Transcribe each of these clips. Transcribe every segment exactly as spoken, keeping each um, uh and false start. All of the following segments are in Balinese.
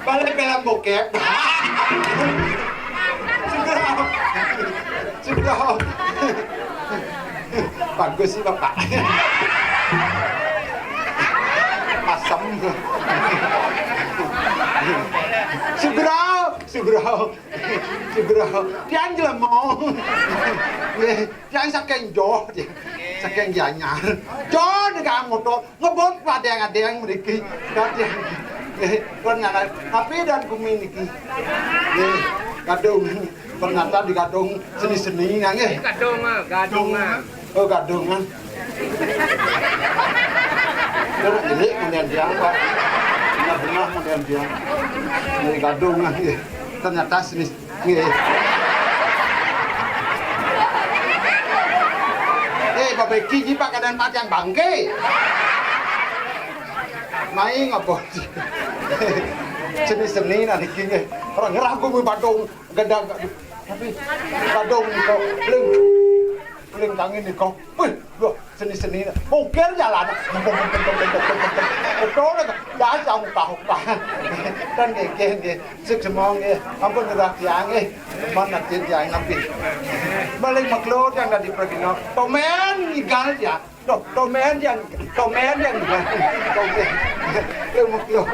Balik film bokep. Sudah. Sudah. Bagus sih, Bapak. Asem. Sugro, Sugro. Sugro. Tiang jelema. Nggih, tiang saking Joh, saking Gianyar. Joh, nika motor. Ngebut wadeng-adeng mriki. Wadeng. Nggih, pun ngaran. Tapi dan gumi niki. Nggih, gadung. Ternyata digadung seni-seni, nggih. Gadung, ah, gadung, ah. Oh, gadungan. Terus ini kemudian dia, Pak. Benar-benar kemudian dia. Ini gadungan, nggih. Ternyata seni, nggih. Eh, Pak Beki, ji, Pak, kadang Pak yang bangke. Main apa? Seni-seni nah niki nggih. Ora nyerah kuwi badung gendang. Tapi badung nika, ling. Ling tangi nika. Wih, lho, seni-seni. Mungkir jalan. Betul, dah jauh tahu, Pak. Dan nggih, nggih, nggih. Sik semong nggih. Ampun, ngerah tiang nggih. Mana tin tiang napi. Balik maklur yang tadi pergi no. Tomen ngigal ya. Toh, tomen yang, tomen yang ngigal. Tomen. Nggih, maklur.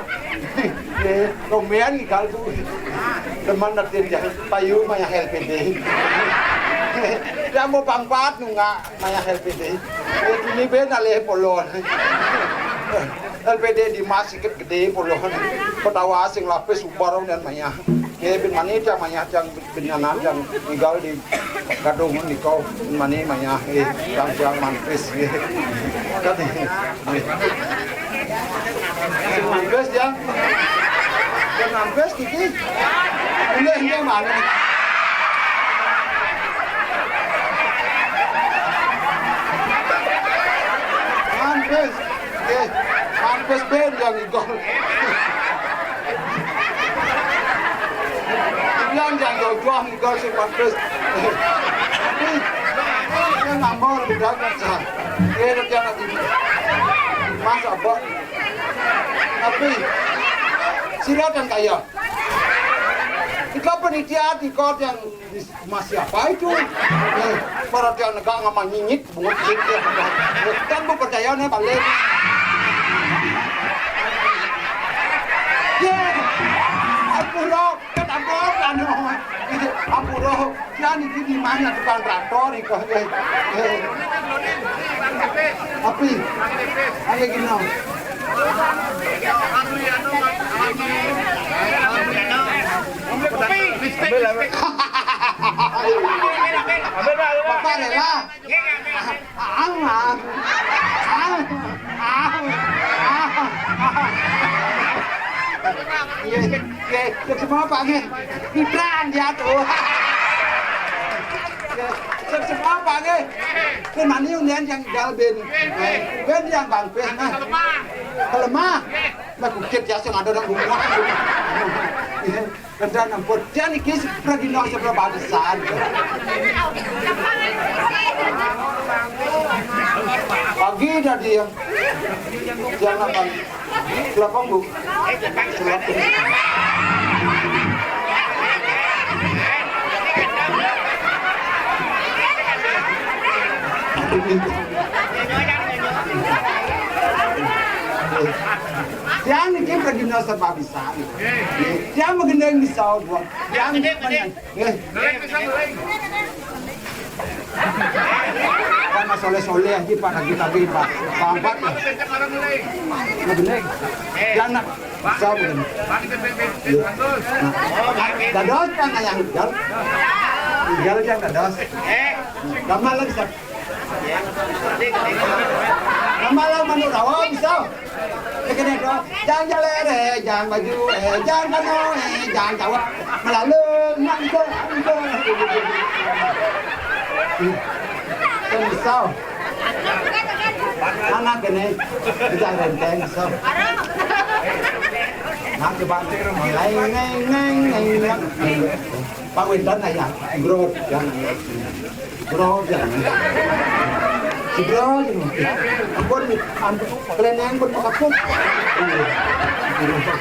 Nggih, tomen ngigal, Bu. Teman natin ya. Payu maya L P D. Dia mau pangpat nunga maya L P D. Nggih, ini ben alih polon. L P D di Mas sikit gedé polon. Petawa sing lapis ubar nian mayah. Nggih, bin mani tiang mayah, tiang bin nyanan, tiang ngigal di gadung nika, bin mani mayah, nggih, tiang, tiang manpis, nggih. Kan, nggih. Sing manpis tiang. Tiang manpis kiki. Ini, ini mana? Manpis. Nggih, manpis ben yang igol. Bilang yang jodoh igol sing manpis. Tapi, dia ngambor, udah kan, sah. Nggih, dia nanti. Mas, apa? Tapi, sira kan kaya. Ika penitia, ika yang Mas siapa itu? Eh, para tiang negak ngamal nyinyit, bungut nyinyit. Kan bu percaya nih balik. Ya, ampura, kan ampura, anu. Ampura, ya niki di mana tukang traktor, iko, eh, eh. Tapi, ayo gini. Bapak rela. Ang, ang. Ang, ang. Iya, iya, iya, semua Pak nggih. Pitrang dia tuh. Iya, semua Pak nggih. Kan mani unian yang galbin. Ben yang bangpes nah. Kelemah. Lah kukit ya sing ada nang rumah. Iya. Kendan ampun, jan iki pragina sebelah barisan. Pagi tadi ya. Jangan pagi. Selapang, Bu. Selapang. Tiang niki pragina serba bisa. Tiang magendeng bisa, Bu. Tiang niki nggih. Kan soleh-soleh aja, Pak, lagi tapi, Pak. Bangkat ya. Magendeng. Tiang nak bisa, Bu. Nah, dados kan yang tinggal. Tinggal yang dados. Gampang lagi, Sab. Namalang manuk rawa bisa. Kene to, jang jaler, eh, jang baju, eh, jang kano, eh, jang cawak. Melalu, nangko, nangko. Kan bisa. Anak kene, jang renteng bisa. Nah, coba. Neng, neng, neng, neng, neng. Pak Winton ayah, bro, jangan. Bro, jangan. Si bro, jangan. Ampun, ampun, kalian yang pun kapok. Iya. Iya, Winton.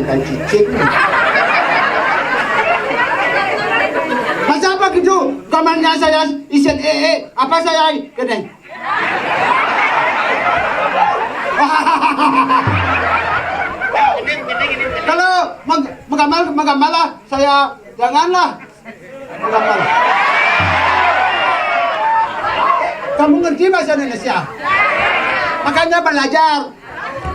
Cicing. Masa apa gitu? Kamarnya saya isian ee, apa saya kena? Kalau menggamal, menggamal lah saya, janganlah. Kamu ngerti bahasa Indonesia? Makanya belajar.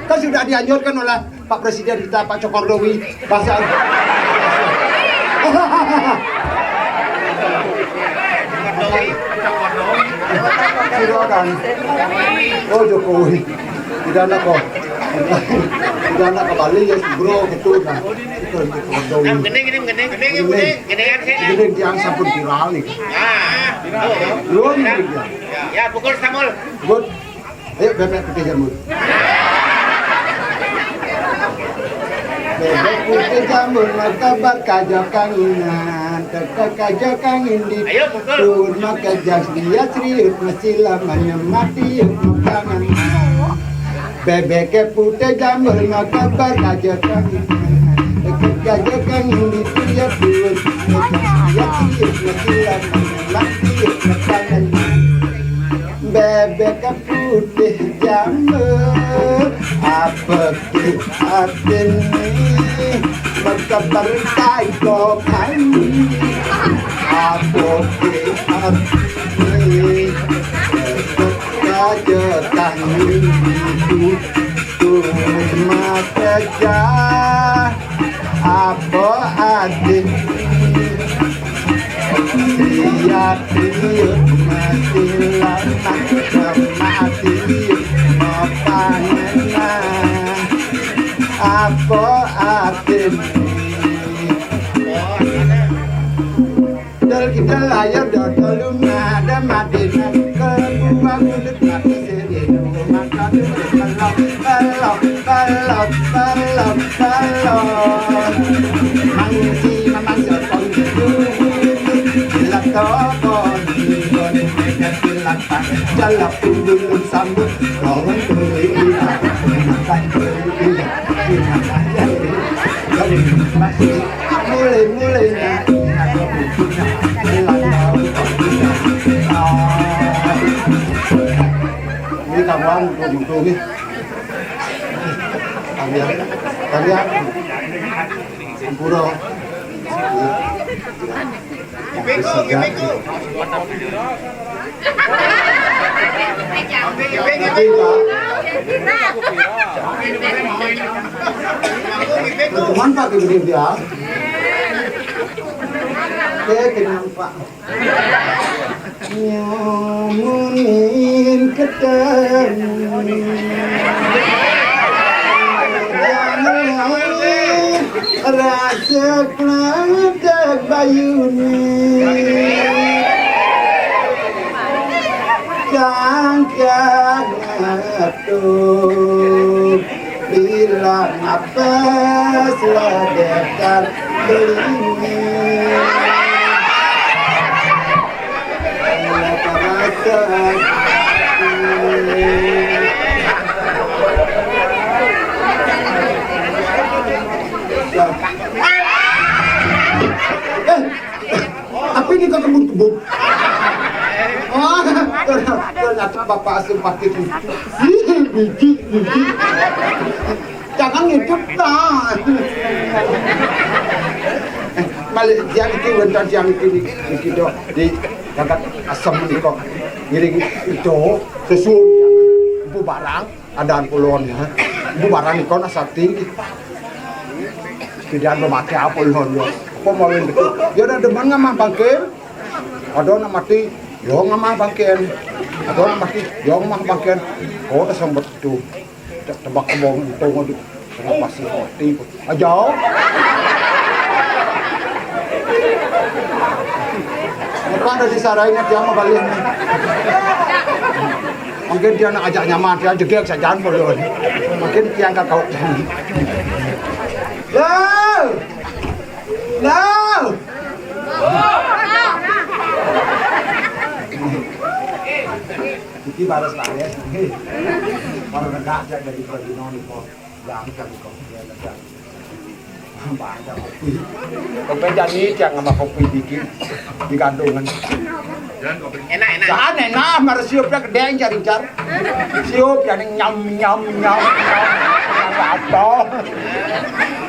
Kan sudah dianjurkan oleh Pak Presiden kita, Pak Jokowi, bahasa Indonesia. Silakan. Oh, Jokowi. Tidak nak kok. Tidak nak kembali ya, bro, gitu nah. Itu, itu, itu. Gending, gending, gending, gending, gending, gending, gending, gending, yang sampun viral nih. Ya. Belum, ya. Ya, pukul Samul. Good. Ayo, bebek putih jamur. Bebek putih jamur, martabak kaja kanginan, teka kaja kangin di. Ayo, pukul. Pun maka jas dia serius, masih lamanya mati, yuk, makangan. Bebek putih jamur, martabak kaja kanginan, teka kaja kangin di, dia pun, dia serius, masih lamanya mati, yuk, makangan. Bebek putih jamur, apa ke hati ni? Maka berkai kau kami. Apa ke hati ni? Kata kami itu cuma kerja. Apa adit? Siap tiup mati lanang, mati mapanenang. Apa adit? Dol kita layar dodol lumada madina, kebuah mulut mati sirinu, maka dulu pelok, pelok, pelok, pelok, pelok. Mangsi mamang sepong dulu, gelap toko, dulu, dulu, gelap, gelap, dulu, sambut, orang dulu, makan dulu, makan dulu. Masih mulai-mulai. Ini kawan untuk, untuk ni. Kalian, kalian. Ampura. Teman Pak gede dia. Oke, kenapa? Nyamunin ketemu. Jangan rasa kelada bayune. Tangkang atuh bila napas ladekan belingi. Rasa Eh, apa ini kau kebut-kebut? Oh, ternyata Bapak Asem pakai itu. Ih, biji, biji. Jangan ngintip, nah. Eh, balik siang itu, bentar siang itu, di, di, di, di, di, Asem ini kok. Ngiring itu, susun. Empu barang. Adaan kula niku. Ibu barang nika nak sakti. Pidan memakai apa lho ya. Apa mau yang betul? Ya udah demen ngamah bangkin. Ada nak mati, ya ngamah bangkin. Ada nak mati, ya ngamah bangkin. Oh, tak sempat itu. Te-, tebak kebong itu ngadu. Tengah pasir mati. Aja. Apa ada di sarainya dia mau balik nih. Mungkin dia nak ajak nyaman, dia jegek saja boleh. Mungkin tiang kakak. Lo! Lo! Iki baris-baris. Kalau negak saya dari Brazil, nih, kok. Yang kan kok dia negak. Baca kopi. Kopi jani tiang sama kopi dikit digantungan. Enak, enak. Jangan enak, mareh siup dah gedé incar-incar. Siup jani nyam, nyam, nyam, nyam. Apa?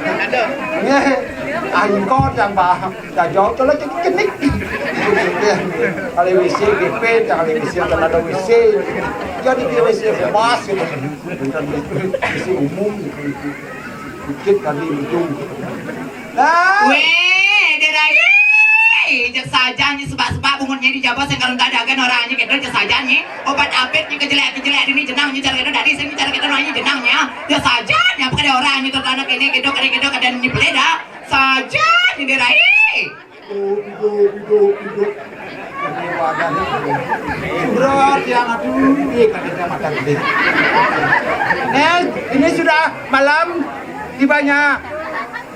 Aduh. Nggih. Ah, engko tiang, Pak. Dah jauh kalau cenik. Kalau W C G P, kalau W C kan ada W C. Jadi di W C bebas gitu. Bukan W C umum gitu. Dikit kali ujung. Nah. Wéh, Dé Rai. Cék sajan nyé sebak-sebak bungutnya di jaba sing kalon tak dagan orangnya gitu, cék sajan nyé. Obat apit nyé kejelek-kejelek ini jenang nyé cara gitu, dari sing cara gitu orangnya jenang nyé. Cék sajan nyé apa kada orangnya tertanak ini gitu, kada gitu, kada nyé pelé dah. Sajan nyé, Dé Rai. Idup, idup, idup, idup. Ini wadah nih. Subrot yang aduh, iya, katanya mata gede. Nih, ini sudah malam tibanya.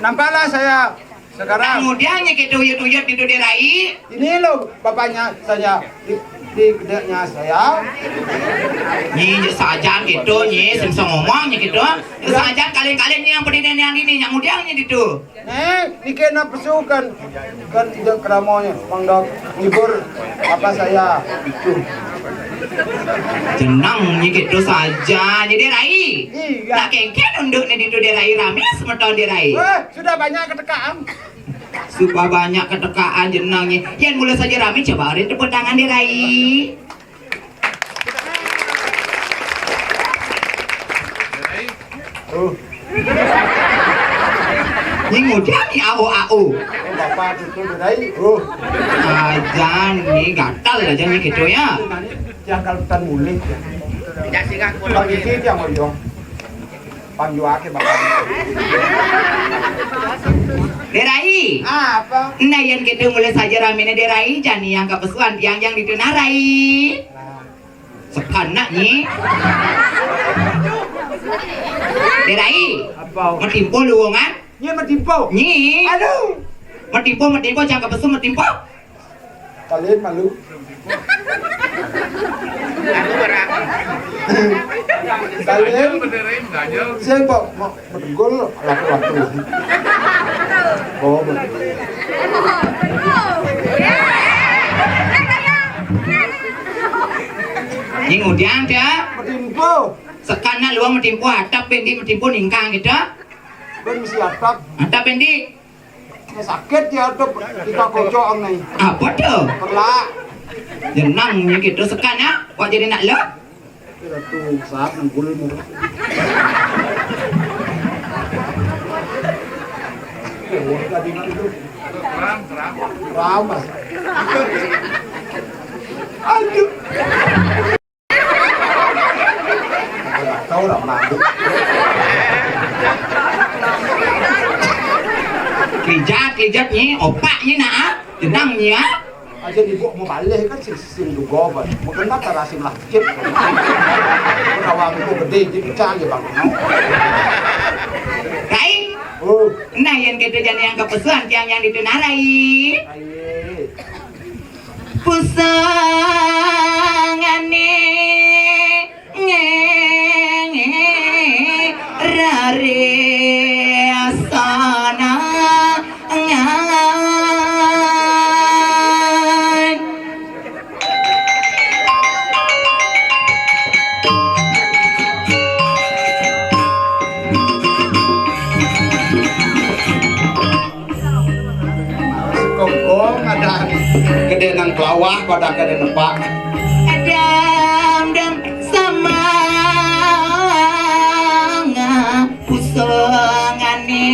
Nampaklah saya sekarang. Kemudian nyé gitu uyut-uyut gitu, Dé Rai. Ini loh bapaknya saya, di, di gedenya saya. Nyé sajan gitu, nyé sing bisa ngomong nyé gitu. Sajan kalian-kalian nyé yang pedih yang ini, yang mudian nyé gitu. Eh, niki napsu kan, kan tidak keramanya, Mang Dok, ngibur apa saya itu. Jenang nyé gitu saja, nyé Dé Rai. Iya. Nak kéngkén unduk né ditu, Dé Rai, ramé semeton, Dé Rai. Wah, sudah banyak ketekaan. Sudah banyak ketekaan jenang nyé. Yén mula saja ramé, coba ada tepuk tangan, Dé Rai. Oh. Nyé ngudian nyé au-au. Bapak tutu, Dé Rai. Oh. Sajan nyé gatal aja nyé gitu ya. Yang kalau tan mulih ya. Tidak singgah. Bang isi dia ngoyong. Pang juake bakal. Dé Rai. Apa? Nah, yén gitu mula saja raméné, Dé Rai, jani yang kapesuan tiang yang ditu nah, Rai. Nah. Sekanak nyé. Dé Rai. Apa? Metimpo luwungan. Nyé metimpo. Nyé. Aduh. Metimpo, metimpo, jangan kepesu metimpo. Kalian malu. Kalian sing kok mau menggul laku-laku. Oh, betul. Nyé ngudian ya. Metimpo. Sekanak luwung metimpo, atap bendi metimpo ningkang gitu. Ben mesti atap. Atap bendi. Ini sakit ya, tuh, kita kocok nih. Apa tuh? Perlak. Jenang nyé gitu sekan ya. Wak jadi nak lo. Kita tuh saat nengkul mau. Ramas. Aduh. Tahu lah, mabuk. Klijat, klijat nyé, opak nyé nah, ah. Jenang nyé, ah. Aja dibawa mau balik kan sing, sing juga, Bang. Mungkin tak terasa lah, cip. Kawan itu gede, jadi pecah aja, Bang. Rai. Oh. Nah, yang kita jadi yang kepesuan, yang, yang ditu nah, Rai. Aye. Pusangane ngenge rare asana ngan. Sekongkong ada gedé nang kelawah pada gedé nepak. Dam dam sama pusongane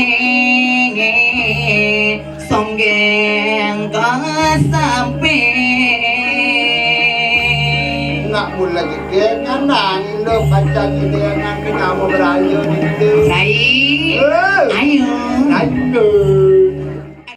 songgeng kasampe. Nak mula jegengan nang indo pancang ideangan nama berayo gitu. Rai, eh, ayo. Ayo.